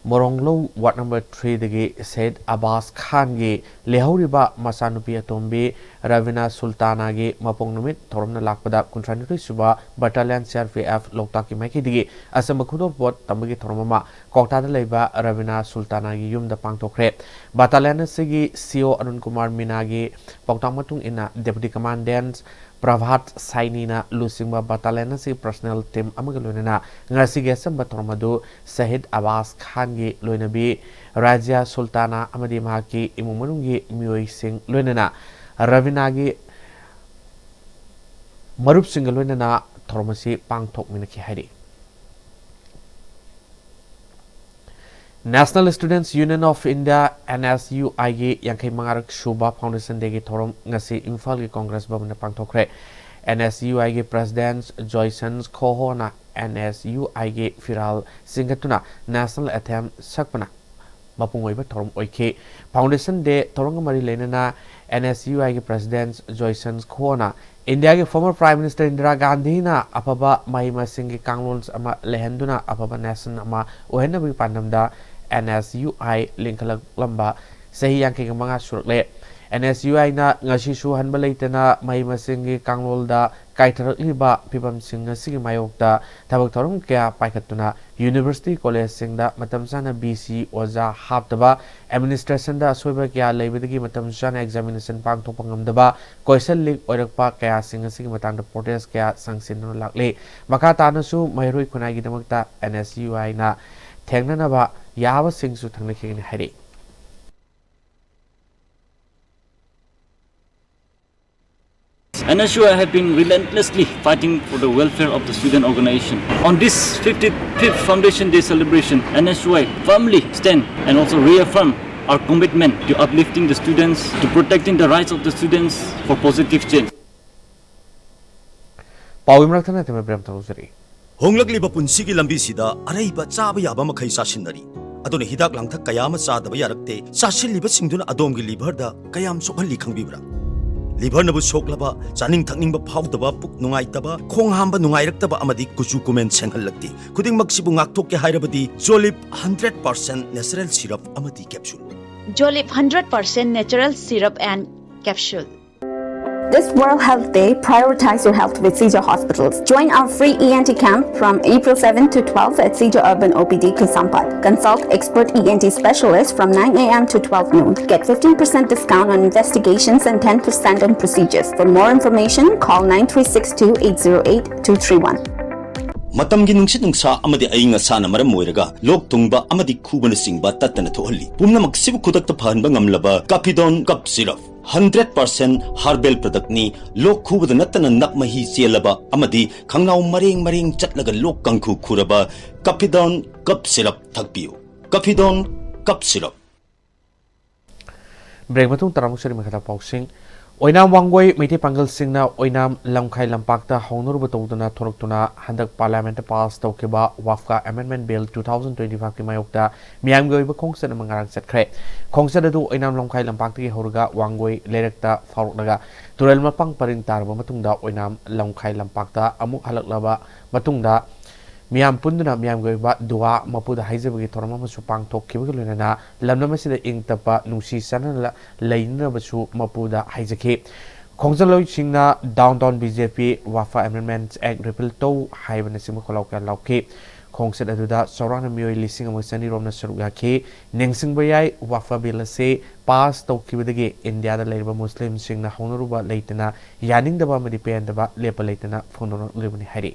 ꯃꯣꯔꯣꯡꯂꯧ ꯋꯥꯔꯗ ꯅꯝꯕꯔ ꯊ꯭ꯔꯤꯗꯒꯤ ꯁꯍꯤꯗ ꯑꯕꯥꯁ ꯈꯥꯟꯒꯤ ꯂꯩꯍꯧꯔꯤꯕ ꯃꯆꯥꯅꯨꯄꯤ ꯑꯇꯣꯝꯕꯤ ꯔꯕꯤꯅꯥ ꯁꯨꯜꯇꯥꯅꯥꯒꯤ ꯃꯄꯣꯛ ꯅꯨꯃꯤꯠ ꯊꯧꯔꯝꯅ ꯂꯥꯛꯄꯗ ꯀꯨꯟꯊ꯭ꯔꯥꯅꯤꯊꯣꯏ ꯁꯨꯕ ꯕꯇꯥꯂꯤꯌꯟ C R P F ꯂꯣꯛꯇꯥꯛꯀꯤ ꯃꯥꯏꯀꯩꯗꯒꯤ ꯑꯆꯝꯕ ꯈꯨꯗꯣꯜꯄꯣꯠ ꯇꯝꯕꯒꯤ ꯊꯧꯔꯝ ꯑꯃ ꯀ꯭ꯋꯥꯛꯇꯥꯗ ꯂꯩꯕ ꯔꯕꯤꯅꯥ ꯁꯨꯜꯇꯥꯅꯥꯒꯤ ꯌꯨꯝꯗ ꯄꯥꯡꯊꯣꯛꯈ꯭ꯔꯦ꯫ ꯕꯇꯥꯂꯤꯌꯟ ꯑꯁꯤꯒꯤ C O ꯑꯔꯨꯟ ꯀꯨꯃꯥꯔ ꯃꯤꯅꯥꯒꯤ ꯄꯥꯎꯇꯥꯛ ꯃꯇꯨꯡ ꯏꯟꯅ Deputy Commandant ꯄ꯭ꯔꯚꯥꯠ ꯁꯥꯏꯅꯤꯅ ꯂꯨꯆꯤꯡꯕ ꯕꯇꯥꯂꯤꯌꯟ ꯑꯁꯤ ꯄꯔꯁꯅꯦꯜ ꯇꯤꯝ ꯑꯃꯒ ꯂꯣꯏꯅꯅ ꯉꯁꯤꯒꯤ ꯑꯆꯝꯕ ꯊꯧꯔꯝ ꯑꯗꯨ ꯁꯍꯤꯗ ꯑꯕꯥꯁ ꯈꯥꯟꯒꯤ ꯂꯣꯏꯅꯕꯤ ꯔꯥꯖ꯭ꯌ ꯁꯨꯜꯇꯥꯅꯥ ꯑꯃꯗꯤ ꯃꯍꯥꯛꯀꯤ ꯏꯃꯨꯡ ꯃꯅꯨꯡꯒꯤ ꯃꯤꯑꯣꯏꯁꯤꯡ ꯂꯣꯏꯅꯅ ꯔꯕꯤꯅꯥꯒꯤ ꯃꯔꯨꯞꯁꯤꯡꯒ ꯂꯣꯏꯅꯅ ꯊꯧꯔꯝ ꯑꯁꯤ ꯄꯥꯡꯊꯣꯛꯃꯤꯟꯅꯈꯤ ꯍꯥꯏꯔꯤ꯫ National Students Union of India, N S U I ꯒꯤ ꯌꯥꯡꯈꯩ ꯃꯉꯥꯔꯛ ꯁꯨꯕ Foundation Day ꯒꯤ ꯊꯧꯔꯝ ꯉꯁꯤ ꯏꯝꯐꯥꯜꯒꯤ Congress ꯚꯕꯟꯗ ꯄꯥꯡꯊꯣꯛꯈ꯭ꯔꯦ꯫ N S U I ꯒꯤ President ꯖꯣꯏꯁꯟ ꯈꯣꯍꯣꯅ N S U I ꯒꯤ ꯐꯤꯔꯥꯜ ꯆꯤꯡꯈꯠꯇꯨꯅ National Anthem ꯁꯛꯄꯅ ꯃꯄꯨꯡ ꯑꯣꯏꯕ ꯊꯧꯔꯝ ꯑꯣꯏꯈꯤ꯫ Foundation Day ꯊꯧꯔꯝꯒ ꯃꯔꯤ ꯂꯩꯅꯅ N S U I ꯒꯤ President ꯖꯣꯏꯁꯟ ꯈꯣꯍꯣꯅ ꯏꯟꯗꯤꯌꯥꯒꯤ former Prime Minister ꯏꯟꯗꯤꯔꯥ ꯒꯥꯟꯙꯤꯅ ꯑꯐꯕ ꯃꯍꯩ ꯃꯁꯤꯡꯒꯤ ꯀꯥꯡꯂꯣꯟ ꯑꯃ ꯂꯩꯍꯟꯗꯨꯅ ꯑꯐꯕ nation ꯑꯃ ꯑꯣꯏꯍꯟꯅꯕꯒꯤ ꯄꯥꯟꯗꯝꯗ N S U I ꯂꯤꯡꯈꯠꯂꯛꯂꯝꯕ ꯆꯍꯤ ꯌꯥꯡꯈꯩꯒ ꯃꯉꯥ ꯁꯨꯔꯛꯂꯦ꯫ N S U I ꯅ ꯉꯁꯤꯁꯨ ꯍꯟꯕ ꯂꯩꯇꯅ ꯃꯍꯩ ꯃꯁꯤꯡꯒꯤ ꯀꯥꯡꯂꯣꯟꯗ ꯀꯥꯏꯊꯔꯛꯂꯤꯕ ꯐꯤꯕꯝꯁꯤꯡ ꯑꯁꯤꯒꯤ ꯃꯥꯌꯣꯛꯇ ꯊꯕꯛ ꯊꯧꯔꯝ ꯀꯌꯥ ꯄꯥꯏꯈꯠꯇꯨꯅ university collegeꯁꯤꯡꯗ ꯃꯇꯝ ꯆꯥꯅ V C ꯑꯣꯖꯥ ꯍꯥꯞꯇꯕ, administrationꯗ ꯑꯁꯣꯏꯕ ꯀꯌꯥ ꯂꯩꯕꯗꯒꯤ ꯃꯇꯝ ꯆꯥꯅ examination ꯄꯥꯡꯊꯣꯛꯄ ꯉꯝꯗꯕ, question leak ꯑꯣꯏꯔꯛꯄ ꯀꯌꯥꯁꯤꯡ ꯑꯁꯤꯒꯤ ꯃꯇꯥꯡꯗ protest ꯀꯌꯥ ꯆꯪꯁꯤꯟꯗꯨꯅ ꯂꯥꯛꯂꯤ꯫ ꯃꯈꯥ ꯇꯥꯅꯁꯨ ꯃꯍꯩꯔꯣꯏ ꯈꯨꯟꯅꯥꯏꯒꯤꯗꯃꯛꯇ N S U I ꯅ ꯊꯦꯡꯅꯅꯕ ꯌꯥꯕꯁꯤꯡꯁꯨ ꯊꯦꯡꯅꯈꯤꯒꯅꯤ ꯍꯥꯏꯔꯤ꯫ N S U I have been relentlessly fighting for the welfare of the student organization. On this fifty-fifth Foundation Day celebration, N S U I firmly stand and also reaffirm our commitment to uplifting the students, to protecting the rights of the students for positive change. ꯄꯥꯎꯒꯤ ꯃꯔꯛꯇ ꯅꯠꯇꯅ ꯕ꯭ꯔꯦꯝ ꯇꯧꯖꯔꯤ꯫ ꯍꯣꯡꯂꯛꯂꯤꯕ ꯄꯨꯟꯁꯤꯒꯤ ꯂꯝꯕꯤꯁꯤꯗ ꯑꯔꯩꯕ ꯆꯥꯕ ꯌꯥꯕ ꯃꯈꯩ ꯆꯥꯁꯤꯟꯅꯔꯤ꯫ ꯑꯗꯨꯅ ꯍꯤꯗꯥꯛ ꯂꯥꯡꯊꯛ ꯀꯌꯥ ꯑꯃ ꯆꯥꯗꯕ ꯌꯥꯔꯛꯇꯦ꯫ ꯆꯥꯁꯤꯜꯂꯤꯕꯁꯤꯡꯗꯨꯅ ꯑꯗꯣꯝꯒꯤ liverꯗ ꯀꯌꯥꯝ ꯁꯣꯛꯍꯜꯂꯤ ꯈꯪꯕꯤꯕ꯭ꯔꯥ? Liverꯅꯕꯨ ꯁꯣꯛꯂꯕ, ꯆꯥꯅꯤꯡ ꯊꯛꯅꯤꯡꯕ ꯐꯥꯎꯗꯕ, ꯄꯨꯛ ꯅꯨꯡꯉꯥꯏꯇꯕ, ꯈꯣꯡ ꯍꯥꯝꯕ ꯅꯨꯡꯉꯥꯏꯔꯛꯇꯕ ꯑꯃꯗꯤ ꯀꯨꯆꯨ ꯀꯨꯃꯦꯟ ꯁꯦꯡꯍꯜꯂꯛꯇꯦ꯫ ꯈꯨꯗꯤꯡꯃꯛꯁꯤꯕꯨ ꯉꯥꯛꯊꯣꯛꯀꯦ ꯍꯥꯏꯔꯕꯗꯤ Jolib hundred percent natural syrup ꯑꯃꯗꯤ capsule꯫ Jolib hundred percent natural syrup and capsule. This World Health Day, prioritize your health with Seizure Hospitals. Join our free E N T camp from April seven to twelve at Seizure Urban O P D Kaisampad. Consult expert E N T specialists from nine a m to twelve noon. Get fifteen percent discount on investigations and ten percent on procedures. For more information, call nine three six two eight zero eight two three one. ꯃꯇꯝꯒꯤ ꯅꯨꯡꯁꯤꯠ ꯅꯨꯡꯁꯥ ꯑꯃꯗꯤ ꯑꯏꯪ ꯑꯁꯥꯅ ꯃꯔꯝ ꯑꯣꯏꯔꯒ ꯂꯣꯛ ꯊꯨꯡꯕ ꯑꯃꯗꯤ ꯈꯨꯕꯅꯆꯤꯡꯕ ꯇꯠꯇꯅ ꯊꯣꯛꯍꯜꯂꯤ꯫ ꯄꯨꯝꯅꯃꯛꯁꯤꯕꯨ ꯈꯨꯗꯛꯇ ꯐꯍꯟꯕ ꯉꯝꯂꯕ Capidone Cough Syrup hundred percent herbal productꯅꯤ꯫ ꯂꯣꯛ ꯈꯨꯕꯗ ꯅꯠꯇꯅ ꯅꯞ ꯃꯍꯤ ꯆꯦꯜꯂꯕ ꯑꯃꯗꯤ ꯈꯪꯅꯥꯎ ꯃꯔꯦꯡ ꯃꯔꯦꯡ ꯆꯠꯂꯒ ꯂꯣꯛ ꯀꯥꯡꯈꯨ ꯈꯨꯔꯕ Capidone Cough Syrup ꯊꯛꯄꯤꯌꯨ꯫ ꯀꯐꯤꯗꯣꯟ ꯀꯞ ꯁꯤꯔꯞ꯫ ꯕ꯭ꯔꯦꯛ ꯃꯇꯨꯡ ꯇꯔꯥꯃꯨꯛ ꯁꯔꯤ ꯃꯈꯥꯗ ꯄꯥꯎꯁꯤꯡ꯫ ꯑꯣꯏꯅꯥꯝ ꯋꯥꯡꯒꯣꯏ ꯃꯩꯇꯩ ꯄꯥꯡꯒꯜꯁꯤꯡꯅ ꯑꯣꯏꯅꯥꯝ ꯂꯝꯈꯥꯏ ꯂꯝꯄꯥꯛꯇ ꯍꯧꯅꯔꯨꯕ ꯇꯧꯗꯨꯅ ꯊꯣꯔꯛꯇꯨꯅ ꯍꯟꯗꯛ ꯄꯥꯔꯂꯤꯌꯥꯃꯦꯟꯠꯇ ꯄꯥꯁ ꯇꯧꯈꯤꯕ ꯋꯥꯐꯀꯥ amendment bill two thousand twenty ꯐꯥꯏꯚꯀꯤ ꯃꯥꯌꯣꯛꯇ ꯃꯤꯌꯥꯝꯒꯤ ꯑꯣꯏꯕ ꯈꯣꯡꯆꯠ ꯑꯃ ꯉꯔꯥꯡ ꯆꯠꯈ꯭ꯔꯦ꯫ ꯈꯣꯡꯆꯠ ꯑꯗꯨ ꯑꯣꯏꯅꯥꯝ ꯂꯝꯈꯥꯏ ꯂꯝꯄꯥꯛꯇꯒꯤ ꯍꯧꯔꯒ ꯋꯥꯡꯒꯣꯏ ꯂꯩꯔꯛꯇ ꯐꯥꯎꯔꯛꯂꯒ ꯇꯨꯔꯦꯜ ꯃꯄꯥꯡ ꯄꯔꯤꯡ ꯇꯥꯔꯕ ꯃꯇꯨꯡꯗ ꯑꯣꯏꯅꯥꯝ ꯂꯝꯈꯥꯏ ꯂꯝꯄꯥꯛꯇ ꯑꯃꯨꯛ ꯍꯜꯂꯛꯂꯕ ꯃꯇꯨꯡꯗ ꯃꯤꯌꯥꯝ ꯄꯨꯟꯗꯨꯅ ꯃꯤꯌꯥꯝꯒꯤ ꯑꯣꯏꯕ ꯗꯨꯋꯥ ꯃꯄꯨꯗ ꯍꯥꯏꯖꯕꯒꯤ ꯊꯧꯔꯝ ꯑꯃꯁꯨ ꯄꯥꯡꯊꯣꯛꯈꯤꯕꯒ ꯂꯣꯏꯅꯅ ꯂꯝꯗꯝ ꯑꯁꯤꯗ ꯏꯪ ꯇꯞꯄ ꯅꯨꯡꯁꯤ ꯆꯥꯟꯅꯅ ꯂꯩꯅꯅꯕꯁꯨ ꯃꯄꯨꯗ ꯍꯥꯏꯖꯈꯤ꯫ ꯈꯣꯡꯖꯜꯂꯣꯏꯁꯤꯡꯅ Downtown B J P ꯋꯥꯐꯥ Amendments Act repeal ꯇꯧ ꯍꯥꯏꯕꯅꯆꯤꯡꯕ ꯈꯣꯜꯂꯥꯎ ꯀꯌꯥ ꯂꯥꯎꯈꯤ꯫ ꯈꯣꯡꯆꯠ ꯑꯗꯨꯗ ꯆꯥꯎꯔꯥꯛꯅ ꯃꯤꯑꯣꯏ ꯂꯤꯁꯤꯡ ꯑꯃꯒ ꯆꯅꯤ ꯔꯣꯝꯅ ꯁꯔꯨꯛ ꯌꯥꯈꯤ꯫ ꯅꯤꯡꯁꯤꯡꯕ ꯌꯥꯏ, ꯋꯥꯐꯥ ꯕꯤꯜ ꯑꯁꯤ ꯄꯥꯁ ꯇꯧꯈꯤꯕꯗꯒꯤ ꯏꯟꯗꯤꯌꯥꯗ ꯂꯩꯔꯤꯕ ꯃꯨꯁꯂꯤꯝꯁꯤꯡꯅ ꯍꯧꯅꯔꯨꯕ ꯂꯩꯇꯅ ꯌꯥꯅꯤꯡꯗꯕ ꯑꯃꯗꯤ ꯄꯦꯟꯗꯕ ꯂꯦꯞꯄ ꯂꯩꯇꯅ ꯐꯣꯡꯗꯣꯔꯛꯂꯤꯕꯅꯤ ꯍꯥꯏꯔꯤ꯫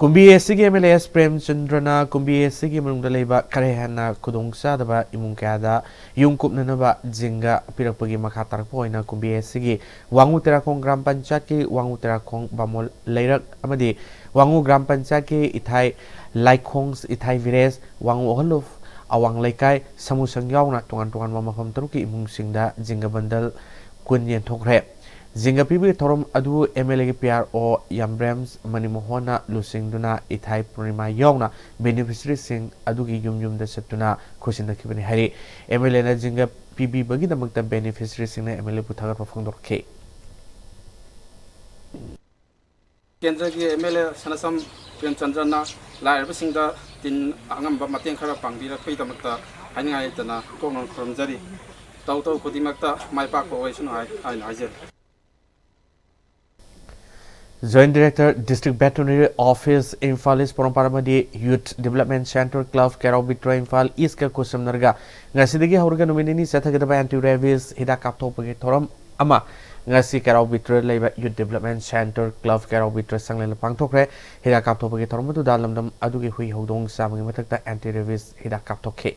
ꯀꯨꯝꯕꯤ ꯑꯦꯁ ꯁꯤꯒꯤ ꯑꯦꯝ ꯑꯦꯜ ꯑꯦ ꯑꯦꯁ ꯄ꯭ꯔꯦꯝꯆꯟꯗ꯭ꯔꯅ ꯀꯨꯝꯕꯤ ꯑꯦꯁ ꯁꯤꯒꯤ ꯃꯅꯨꯡꯗ ꯂꯩꯕ ꯈꯔ ꯍꯦꯟꯅ ꯈꯨꯗꯣꯡꯆꯥꯗꯕ ꯏꯃꯨꯡ ꯀꯌꯥꯗ ꯌꯨꯝ ꯀꯨꯞꯅꯅꯕ ꯖꯤꯡꯒ ꯄꯤꯔꯛꯄꯒꯤ ꯃꯈꯥ ꯇꯥꯔꯛꯄ ꯑꯣꯏꯅ ꯀꯨꯝꯕꯤ ꯑꯦꯁ ꯁꯤꯒꯤ ꯋꯥꯡꯉꯨ ꯇꯦꯔꯥꯈꯣꯡ ꯒ꯭ꯔꯥꯝ ꯄꯟꯆꯥꯌꯠꯀꯤ ꯋꯥꯡꯉꯨ ꯇꯦꯔꯥꯈꯣꯡ ꯕꯥꯃꯣꯟ ꯂꯩꯔꯛ ꯑꯃꯗꯤ ꯋꯥꯡꯉꯨ ꯒ꯭ꯔꯥꯝ ꯄꯟꯆꯥꯌꯠꯀꯤ ꯏꯊꯥꯏ ꯂꯥꯏꯈꯣꯡ, ꯏꯊꯥꯏ ꯚꯤꯂꯦꯖ, ꯋꯥꯡꯉꯨ ꯑꯣꯍꯜꯂꯨꯞ, ꯑꯋꯥꯡ ꯂꯩꯀꯥꯏ, ꯁꯃꯨꯁꯪ ꯌꯥꯎꯅ ꯇꯣꯉꯥꯟ ꯇꯣꯉꯥꯟꯕ ꯃꯐꯝ ꯇꯔꯨꯛꯀꯤ ꯏꯃꯨꯡꯁꯤꯡꯗ ꯖꯤꯡꯒ ꯕꯟꯗꯜ ꯀꯨꯟ ꯌꯦꯟꯊꯣꯛꯈ꯭ꯔꯦ꯫ ꯖꯤꯡꯒ ꯄꯤꯕꯒꯤ ꯊꯧꯔꯝ ꯑꯗꯨ ꯑꯦꯝ ꯑꯦꯜ ꯑꯦꯒꯤ ꯄꯤ ꯑꯥꯔ ꯑꯣ ꯌꯥꯝꯕ꯭ꯔꯦꯝꯁ ꯃꯅꯤꯃꯣꯍꯟꯅ ꯂꯨꯆꯤꯡꯗꯨꯅ ꯏꯊꯥꯏ ꯄꯨꯔꯅꯤꯃꯥ ꯌꯥꯎꯅ ꯕꯦꯅꯤꯐꯤꯁꯔꯤꯁꯤꯡ ꯑꯗꯨꯒꯤ ꯌꯨꯝ ꯌꯨꯝꯗ ꯆꯠꯇꯨꯅ ꯈꯨꯠꯁꯤꯟꯅꯈꯤꯕꯅꯤ ꯍꯥꯏꯔꯤ꯫ ꯑꯦꯝ ꯑꯦꯜ ꯑꯦꯅ ꯖꯤꯡꯒ ꯄꯤꯕꯤꯕꯒꯤꯗꯃꯛꯇ ꯕꯦꯅꯤꯐꯤꯁꯔꯤꯁꯤꯡꯅ ꯑꯦꯝ ꯑꯦꯜ ꯑꯦꯕꯨ ꯊꯥꯒꯠꯄ ꯐꯣꯡꯗꯣꯔꯛꯈꯤ꯫ ꯀꯦꯟꯗ꯭ꯔꯒꯤ ꯑꯦꯝ ꯑꯦꯜ ꯑꯦ ꯁꯅꯥꯁꯝ ꯄ꯭ꯔꯦꯝꯆꯟꯗ꯭ꯔꯅ ꯂꯥꯏꯔꯕꯁꯤꯡꯗ ꯇꯤꯟ ꯑꯉꯝꯕ ꯃꯇꯦꯡ ꯈꯔ ꯄꯥꯡꯕꯤꯔꯛꯄꯒꯤꯗꯃꯛꯇ ꯍꯥꯏꯅꯤꯡꯉꯥꯏ ꯂꯩꯇꯅ ꯀꯣꯛꯅ ꯈꯨꯔꯨꯝꯖꯔꯤ꯫ ꯇꯧ ꯇꯧ ꯈꯨꯗꯤꯡꯃꯛꯇ ꯃꯥꯏ ꯄꯥꯛꯄ ꯑꯣꯏꯁꯅꯨ ꯍꯥꯏ-, ꯍꯥꯏꯅ ꯍꯥꯏꯖꯔꯤ꯫ Joint Director, District Veterinary Office, Imphal East ꯄꯣꯔꯣꯝꯄꯥꯠ ꯑꯃꯗꯤ Youth Development Centre Club, ꯀꯦꯔꯥꯎ ꯕꯤꯇ꯭ꯔ, Imphal ꯏꯁꯀ ꯈꯨꯠꯁꯝꯅꯔꯒ ꯉꯁꯤꯗꯒꯤ ꯍꯧꯔꯒ ꯅꯨꯃꯤꯠ ꯅꯤꯅꯤ ꯆꯠꯊꯒꯗꯕ anti rabies ꯍꯤꯗꯥꯛ ꯀꯥꯞꯊꯣꯛꯄꯒꯤ ꯊꯧꯔꯝ ꯑꯃ ꯉꯁꯤ ꯀꯦꯔꯥꯎ ꯕꯤꯇ꯭ꯔ ꯂꯩꯕ Youth Development Centre Club, ꯀꯦꯔꯥꯎ ꯕꯤꯇ꯭ꯔ ꯆꯥꯡꯂꯦꯟꯗ ꯄꯥꯡꯊꯣꯛꯈ꯭ꯔꯦ꯫ ꯍꯤꯗꯥꯛ ꯀꯥꯞꯊꯣꯛꯄꯒꯤ ꯊꯧꯔꯝ ꯑꯗꯨꯗ ꯂꯝꯗꯝ ꯑꯗꯨꯒꯤ ꯍꯨꯏ ꯍꯧꯗꯣꯡ ꯆꯥꯝꯃꯒꯤ ꯃꯊꯛꯇ anti rabies ꯍꯤꯗꯥꯛ ꯀꯥꯞꯊꯣꯛꯈꯤ꯫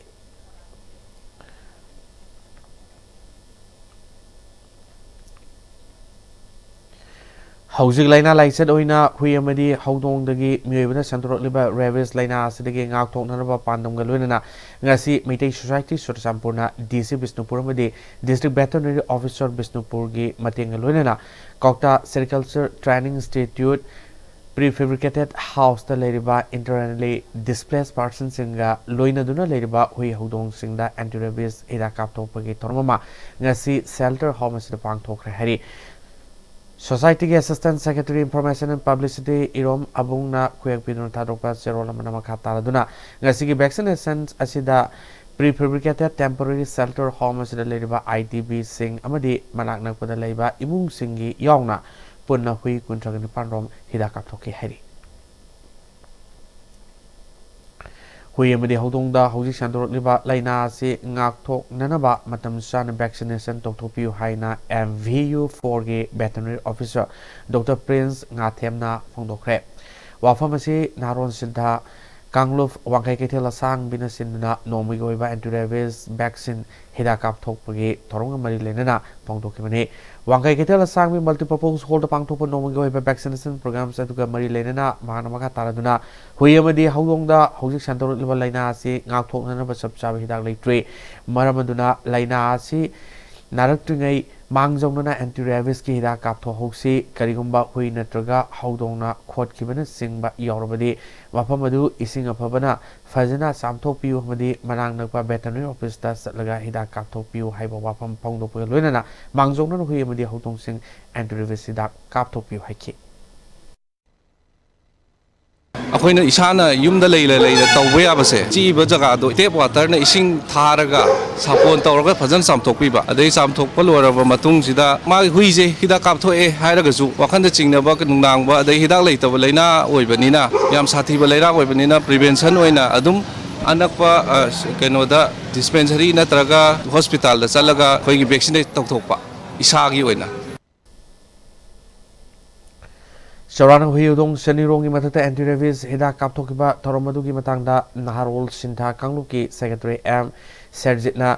ꯍꯧꯖꯤꯛ ꯂꯥꯏꯅꯥ ꯂꯥꯏꯆꯠ ꯑꯣꯏꯅ ꯍꯨꯏ ꯑꯃꯗꯤ ꯍꯧꯗꯣꯡꯗꯒꯤ ꯃꯤꯑꯣꯏꯕꯅ ꯁꯟꯗꯣꯔꯛꯂꯤꯕ ꯔꯦꯕꯤꯁ ꯂꯥꯏꯅꯥ ꯑꯁꯤꯗꯒꯤ ꯉꯥꯛꯊꯣꯛꯅꯅꯕ ꯄꯥꯟꯗꯝꯒ ꯂꯣꯏꯅꯅ ꯉꯁꯤ ꯃꯩꯇꯩ ꯁꯣꯁꯥꯏꯇꯤ ꯆꯨꯔꯆꯥꯟꯄꯨꯔꯅ ꯗꯤ ꯁꯤ ꯕꯤꯁꯅꯨꯄꯨꯔ ꯑꯃꯗꯤ ꯗꯤꯁꯇ꯭ꯔꯤꯛ ꯚꯦꯇꯔꯅꯔꯤ ꯑꯣꯐꯤꯁꯔ ꯕꯤꯁꯅꯨꯄꯨꯔꯒꯤ ꯃꯇꯦꯡꯒ ꯂꯣꯏꯅꯅ ꯀꯧꯇꯥ ꯁꯦꯔꯤꯀꯜꯆꯔ ꯇ꯭ꯔꯦꯅꯤꯡ ꯏꯟꯁꯇꯤꯇ꯭ꯌꯨꯠ ꯄ꯭ꯔꯤ ꯐꯦꯕ꯭ꯔꯤꯀꯦꯇꯦꯠ ꯍꯥꯎꯁꯇ ꯂꯩꯔꯤꯕ ꯏꯟꯇꯔꯅꯦꯂꯤ ꯗꯤꯁꯄ꯭ꯂꯦꯁ ꯄꯥꯔꯁꯟꯁꯤꯡꯒ ꯂꯣꯏꯅꯗꯨꯅ ꯂꯩꯔꯤꯕ ꯍꯨꯏ ꯍꯧꯗꯣꯡꯁꯤꯡꯗ ꯑꯦꯟꯇꯤ ꯔꯦꯕꯤꯁ ꯍꯤꯗꯥꯛ ꯀꯥꯞꯊꯣꯛꯄꯒꯤ ꯊꯧꯔꯝ ꯑꯃ ꯉꯁꯤ ꯁꯦꯜꯇꯔ ꯍꯣꯝ ꯑꯁꯤꯗ ꯄꯥꯡꯊꯣꯛꯈ꯭ꯔꯦ ꯍꯥꯏꯔꯤ꯫ ꯁꯣꯁꯥꯏꯇꯤꯒꯤ assistant secretary information and publicity ꯏꯔꯣꯝ ꯑꯕꯨꯡꯅ ꯈꯨꯌꯦꯛ ꯄꯤꯗꯨꯅ ꯊꯥꯗꯣꯛꯄ ꯆꯦꯔꯣꯜ ꯑꯃꯅ ꯃꯈꯥ ꯇꯥꯔꯗꯨꯅ ꯉꯁꯤꯒꯤ ꯚꯦꯛꯁꯤꯅꯦꯁꯟ ꯑꯁꯤꯗ prefabricated temporary shelter home ꯑꯁꯤꯗ ꯂꯩꯔꯤꯕ ꯑꯥꯏ ꯗꯤ ꯕꯤꯁꯤꯡ ꯑꯃꯗꯤ ꯃꯅꯥꯛ ꯅꯛꯄꯗ ꯂꯩꯕ ꯏꯃꯨꯡꯁꯤꯡꯒꯤ ꯌꯥꯎꯅ ꯄꯨꯟꯅ ꯍꯨꯏ ꯀꯨꯟꯊ꯭ꯔꯥꯒ ꯅꯤꯄꯥꯟ ꯔꯣꯝ ꯍꯤꯗꯥꯛ ꯀꯥꯞꯊꯣꯛꯈꯤ ꯍꯥꯏꯔꯤ꯫ ꯍꯨꯏ ꯑꯃꯗꯤ ꯍꯧꯗꯣꯡꯗ ꯍꯧꯖꯤꯛ ꯁꯟꯗꯣꯔꯛꯂꯤꯕ ꯂꯥꯏꯅꯥ ꯑꯁꯤ ꯉꯥꯛꯊꯣꯛꯅꯅꯕ ꯃꯇꯝ ꯆꯥꯅ ꯚꯦꯛꯁꯤꯅꯦꯁꯟ ꯇꯧꯊꯣꯛꯄꯤꯌꯨ ꯍꯥꯏꯅ ꯑꯦꯝ ꯚꯤ ꯌꯨ ꯐꯣꯔꯒꯤ ꯚꯦꯇꯔꯅꯔꯤ ꯑꯣꯐꯤꯁꯔ ꯗꯣꯛꯇꯔ ꯄ꯭ꯔꯤꯟꯁ ꯉꯥꯊꯦꯝꯅ ꯐꯣꯡꯗꯣꯛꯈ꯭ꯔꯦ꯫ ꯋꯥꯐꯝ ꯑꯁꯤ ꯅꯍꯥꯔꯣꯟ ꯁꯤꯟꯊꯥ ꯀꯥꯡꯂꯨꯞ ꯋꯥꯡꯈꯩ ꯀꯩꯊꯦꯜ ꯑꯁꯥꯡꯕꯤꯅ ꯁꯤꯟꯗꯨꯅ ꯅꯣꯡꯃꯒꯤ ꯑꯣꯏꯕ ꯑꯦꯟꯇꯤ ꯔꯦꯕꯤꯁ ꯚꯦꯛꯁꯤꯟ ꯍꯤꯗꯥꯛ ꯀꯥꯞꯊꯣꯛꯄꯒꯤ ꯊꯧꯔꯝꯒ ꯃꯔꯤ ꯂꯩꯅꯅ ꯐꯣꯡꯗꯣꯛꯈꯤꯕꯅꯤ꯫ ꯋꯥꯡꯈꯩ ꯀꯩꯊꯦꯜ ꯑꯁꯥꯡꯕꯤ ꯃꯜꯇꯤꯄꯔꯄꯣꯁ ꯍꯣꯜꯗ ꯄꯥꯡꯊꯣꯛꯄ ꯅꯣꯡꯃꯒꯤ ꯑꯣꯏꯕ ꯚꯦꯛꯁꯤꯅꯦꯁꯟ ꯄ꯭ꯔꯣꯒ꯭ꯔꯥꯝꯁ ꯑꯗꯨꯒ ꯃꯔꯤ ꯂꯩꯅꯅ ꯃꯍꯥꯛꯅ ꯃꯈꯥ ꯇꯥꯔꯗꯨꯅ ꯍꯨꯏ ꯑꯃꯗꯤ ꯍꯧꯗꯣꯡꯗ ꯍꯧꯖꯤꯛ ꯁꯟꯗꯣꯔꯛꯂꯤꯕ ꯂꯥꯏꯅꯥ ꯑꯁꯤ ꯉꯥꯛꯊꯣꯛꯅꯅꯕ ꯆꯞ ꯆꯥꯕ ꯍꯤꯗꯥꯛ ꯂꯩꯇ꯭ꯔꯤ꯫ ꯃꯔꯝ ꯑꯗꯨꯅ ꯂꯥꯏꯅꯥ ꯑꯁꯤ ꯅꯥꯔꯛꯇ꯭ꯔꯤꯉꯩ ꯃꯥꯡꯖꯧꯅꯅ ꯑꯦꯟꯇꯤ ꯔꯦꯕꯤꯁꯀꯤ ꯍꯤꯗꯥꯛ ꯀꯥꯞꯊꯣꯛꯍꯧꯁꯤ꯫ ꯀꯔꯤꯒꯨꯝꯕ ꯍꯨꯏ ꯅꯠꯇ꯭ꯔꯒ ꯍꯧꯗꯣꯡꯅ ꯈꯣꯠꯈꯤꯕꯅꯆꯤꯡꯕ ꯌꯥꯎꯔꯕꯗꯤ ꯃꯐꯝ ꯑꯗꯨ ꯏꯁꯤꯡ ꯑꯐꯕꯅ ꯐꯖꯅ ꯆꯥꯝꯊꯣꯛꯄꯤꯌꯨ ꯑꯃꯗꯤ ꯃꯅꯥꯛ ꯅꯛꯄ ꯚꯦꯇꯔꯅꯔꯤ ꯑꯣꯐꯤꯁꯇ ꯆꯠꯂꯒ ꯍꯤꯗꯥꯛ ꯀꯥꯞꯊꯣꯛꯄꯤꯌꯨ ꯍꯥꯏꯕ ꯋꯥꯐꯝ ꯐꯣꯡꯗꯣꯛꯄꯒ ꯂꯣꯏꯅꯅ ꯃꯥꯡꯖꯧꯅꯅ ꯍꯨꯏ ꯑꯃꯗꯤ ꯍꯧꯗꯣꯡꯁꯤꯡ ꯑꯦꯟꯇꯤ ꯔꯦꯕꯤꯁ ꯍꯤꯗꯥꯛ ꯀꯥꯞꯊꯣꯛꯄꯤꯌꯨ ꯍꯥꯏꯈꯤ꯫ ꯑꯩꯈꯣꯏꯅ ꯏꯁꯥꯅ ꯌꯨꯝꯗ ꯂꯩꯅ ꯂꯩꯅ ꯇꯧꯕ ꯌꯥꯕꯁꯦ, ꯆꯤꯛꯏꯕ ꯖꯒꯥꯗꯣ ꯇꯦꯞ ꯋꯥꯇꯔꯅ ꯏꯁꯤꯡ ꯊꯥꯔꯒ ꯁꯥꯄꯣꯟ ꯇꯧꯔꯒ ꯐꯖꯅ ꯆꯥꯝꯊꯣꯛꯄꯤꯕ, ꯑꯗꯩ ꯆꯥꯝꯊꯣꯛꯄ ꯂꯣꯏꯔꯕ ꯃꯇꯨꯡꯁꯤꯗ ꯃꯥꯒꯤ ꯍꯨꯏꯁꯦ ꯍꯤꯗꯥꯛ ꯀꯥꯞꯊꯣꯛꯑꯦ ꯍꯥꯏꯔꯒꯁꯨ ꯋꯥꯈꯟꯗ ꯆꯤꯡꯅꯕ, ꯅꯨꯡꯅꯥꯡꯕ, ꯑꯗꯩ ꯍꯤꯗꯥꯛ ꯂꯩꯇꯕ ꯂꯥꯏꯅꯥ ꯑꯣꯏꯕꯅꯤꯅ, ꯌꯥꯝ ꯁꯥꯊꯤꯕ ꯂꯩꯅꯥ ꯑꯣꯏꯕꯅꯤꯅ, ꯄ꯭ꯔꯤꯚꯦꯟꯁꯟ ꯑꯣꯏꯅ ꯑꯗꯨꯝ ꯑꯅꯛꯄ, ꯑ, ꯀꯩꯅꯣꯗ, ꯗꯤꯁꯄꯦꯟꯁꯔꯤ ꯅꯠꯇ꯭ꯔꯒ ꯍꯣꯁꯄꯤꯇꯥꯜꯗ ꯆꯠꯂꯒ ꯑꯩꯈꯣꯏꯒꯤ ꯚꯦꯛꯁꯤꯅꯦꯠ ꯇꯧꯊꯣꯛꯄ ꯏꯁꯥꯒꯤ ꯑꯣꯏꯅ꯫ ꯆꯥꯎꯔꯥꯛꯅ ꯍꯨꯏ ꯍꯧꯗꯣꯡ ꯆꯅꯤꯔꯣꯝꯒꯤ ꯃꯊꯛꯇ ꯑꯦꯟꯇꯤ ꯔꯦꯕꯤꯁ ꯍꯤꯗꯥꯛ ꯀꯥꯞꯊꯣꯛꯈꯤꯕ ꯊꯧꯔꯝ ꯑꯗꯨꯒꯤ ꯃꯇꯥꯡꯗ ꯅꯍꯥꯔꯣꯜ ꯁꯤꯟꯊꯥ ꯀꯥꯡꯂꯨꯞꯀꯤ ꯁꯦꯀ꯭ꯔꯦꯇꯔꯤ ꯑꯦꯝ ꯁꯦꯔꯖꯤꯠꯅ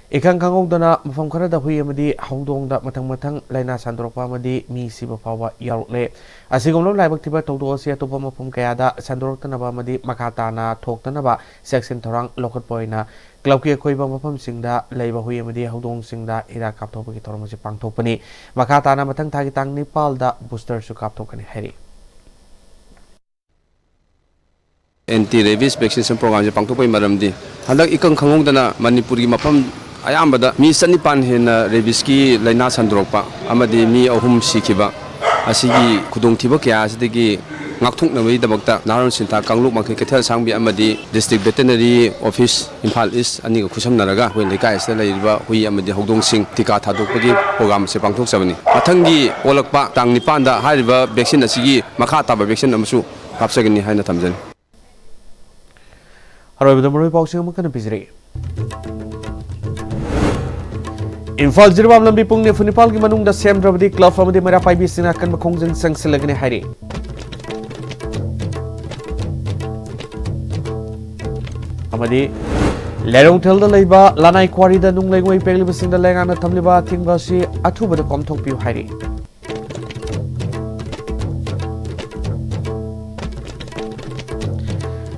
ꯏꯈꯪ ꯈꯪꯍꯧꯗꯅ ꯃꯐꯝ ꯈꯔꯗ ꯍꯨꯏ ꯑꯃꯗꯤ ꯍꯧꯗꯣꯡꯗ ꯃꯊꯪ ꯃꯊꯪ ꯂꯥꯏꯅꯥ ꯁꯟꯗꯣꯔꯛꯄ ꯑꯃꯗꯤ ꯃꯤ ꯁꯤꯕ ꯐꯥꯎꯕ ꯌꯥꯎꯔꯛꯂꯦ꯫ ꯑꯁꯤꯒꯨꯝꯂꯕ ꯂꯥꯏꯕꯛ ꯊꯤꯕ ꯊꯧꯗꯣꯛ ꯑꯁꯤ ꯑꯇꯣꯞꯄ ꯃꯐꯝ ꯀꯌꯥꯗ ꯁꯟꯗꯣꯔꯛꯇꯅꯕ ꯑꯃꯗꯤ ꯃꯈꯥ ꯇꯥꯅ ꯊꯣꯛꯇꯅꯕ ꯆꯦꯛꯁꯤꯟ ꯊꯧꯔꯥꯡ ꯂꯧꯈꯠꯄ ꯑꯣꯏꯅ ꯀ꯭ꯂꯕꯀꯤ ꯑꯀꯣꯏꯕ ꯃꯐꯝꯁꯤꯡꯗ ꯂꯩꯕ ꯍꯨꯏ ꯑꯃꯗꯤ ꯍꯧꯗꯣꯡꯁꯤꯡꯗ ꯍꯤꯗꯥꯛ ꯀꯥꯞꯊꯣꯛꯄꯒꯤ ꯊꯧꯔꯝ ꯑꯁꯤ ꯄꯥꯡꯊꯣꯛꯄꯅꯤ꯫ ꯃꯈꯥ ꯇꯥꯅ ꯃꯊꯪ ꯊꯥꯒꯤ ꯇꯥꯡ ꯅꯤꯄꯥꯜꯗ ꯕꯨꯁꯇꯔꯁꯨ ꯀꯥꯞꯊꯣꯛꯀꯅꯤ ꯍꯥꯏꯔꯤ꯫ ꯑꯦꯟꯇꯤ ꯔꯦꯕꯤꯁ ꯚꯦꯛꯁꯤꯅꯦꯁꯟ ꯄ꯭ꯔꯣꯒ꯭ꯔꯥꯝꯁꯦ ꯄꯥꯡꯊꯣꯛꯄꯒꯤ ꯃꯔꯝꯗꯤ, ꯍꯟꯗꯛ ꯏꯀꯪ ꯈꯪꯍꯧꯗꯅ ꯃꯅꯤꯄꯨꯔꯒꯤ ꯃꯐꯝ ꯑꯌꯥꯝꯕꯗ ꯃꯤ ꯆꯅꯤꯄꯥꯟ ꯍꯦꯟꯅ ꯔꯦꯕꯤꯁꯀꯤ ꯂꯥꯏꯅꯥ ꯁꯟꯗꯣꯔꯛꯄ ꯑꯃꯗꯤ ꯃꯤ ꯑꯍꯨꯝ ꯁꯤꯈꯤꯕ ꯑꯁꯤꯒꯤ ꯈꯨꯗꯣꯡꯊꯤꯕ ꯀꯌꯥ ꯑꯁꯤꯗꯒꯤ ꯉꯥꯛꯊꯣꯛꯅꯕꯒꯤꯗꯃꯛꯇ ꯅꯍꯥꯔꯣꯜ ꯁꯤꯟꯊꯥ ꯀꯥꯡꯂꯨꯞ ꯋꯥꯡꯈꯩ ꯀꯩꯊꯦꯜ ꯑꯁꯥꯡꯕꯤ ꯑꯃꯗꯤ ꯗꯤꯁꯇ꯭ꯔꯤꯛ ꯚꯦꯇꯦꯅꯔꯤ ꯑꯣꯐꯤꯁ ꯏꯝꯐꯥꯜ ꯏꯁ ꯑꯅꯤꯒ ꯈꯨꯠꯁꯝꯅꯔꯒ ꯑꯩꯈꯣꯏ ꯂꯩꯀꯥꯏ ꯑꯁꯤꯗ ꯂꯩꯔꯤꯕ ꯍꯨꯏ ꯑꯃꯗꯤ ꯍꯧꯗꯣꯡꯁꯤꯡ ꯇꯤꯀꯥ ꯊꯥꯗꯣꯛꯄꯒꯤ ꯄ꯭ꯔꯣꯒ꯭ꯔꯥꯝ ꯑꯁꯤ ꯄꯥꯡꯊꯣꯛꯆꯕꯅꯤ꯫ ꯃꯊꯪꯒꯤ ꯑꯣꯜꯂꯛꯄ ꯇꯥꯡ ꯅꯤꯄꯥꯟꯗ ꯍꯥꯏꯔꯤꯕ ꯚꯦꯛꯁꯤꯟ ꯑꯁꯤꯒꯤ ꯃꯈꯥ ꯇꯥꯕ ꯚꯦꯛꯁꯤꯟ ꯑꯃꯁꯨ ꯀꯥꯞꯆꯒꯅꯤ ꯍꯥꯏꯅ ꯊꯝꯖꯅꯤ꯫ ꯑꯔꯣꯏꯕꯗ ꯃꯔꯨꯑꯣꯏꯕ ꯄꯥꯎꯁꯤꯡ ꯑꯃꯨꯛ ꯍꯟꯅ ꯄꯤꯖꯔꯛꯏ꯫ ꯏꯝꯐꯥꯜ ꯖꯤꯔꯤꯕꯥꯝ ꯂꯝꯕꯤ ꯄꯨꯡ ꯅꯤꯐꯨ ꯅꯤꯄꯥꯜꯒꯤ ꯃꯅꯨꯡꯗ ꯁꯦꯝꯗ꯭ꯔꯕꯗꯤ ꯀ꯭ꯂꯕ ꯑꯃꯗꯤ ꯃꯩꯔꯥ ꯄꯥꯏꯕꯤꯁꯤꯡꯅ ꯑꯀꯟꯕ ꯈꯣꯡꯖꯪ ꯆꯪꯁꯤꯜꯂꯒꯅꯤ ꯍꯥꯏꯔꯤ꯫ ꯑꯃꯗꯤ ꯂꯩꯔꯣꯡꯊꯦꯜꯗ ꯂꯩꯕ ꯂꯅꯥꯏ ꯀ꯭ꯋꯥꯔꯤꯗ ꯅꯨꯡ ꯂꯩꯉꯣꯏ ꯄꯦꯛꯂꯤꯕꯁꯤꯡꯗ ꯂꯩꯉꯥꯛꯅ ꯊꯝꯂꯤꯕ ꯑꯊꯤꯡꯕ ꯑꯁꯤ ꯑꯊꯨꯕꯗ ꯀꯣꯝꯊꯣꯛꯄꯤꯌꯨ ꯍꯥꯏꯔꯤ꯫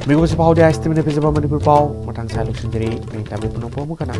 ꯃꯤꯒꯨꯝꯕꯁꯤ ꯄꯥꯎꯗꯤ ꯑꯥꯏ ꯑꯦꯁ ꯇꯤ ꯚꯤꯅ ꯄꯤꯖꯕ ꯃꯅꯤꯄꯨꯔ ꯄꯥꯎ ꯃꯊꯪ ꯁꯥꯏ ꯂꯣꯏꯁꯤꯟꯖꯔꯤ꯫ ꯅꯤꯡꯇꯝꯕ ꯄꯨꯝꯅꯃꯛꯄꯨ ꯑꯃꯨꯛ ꯍꯟꯅ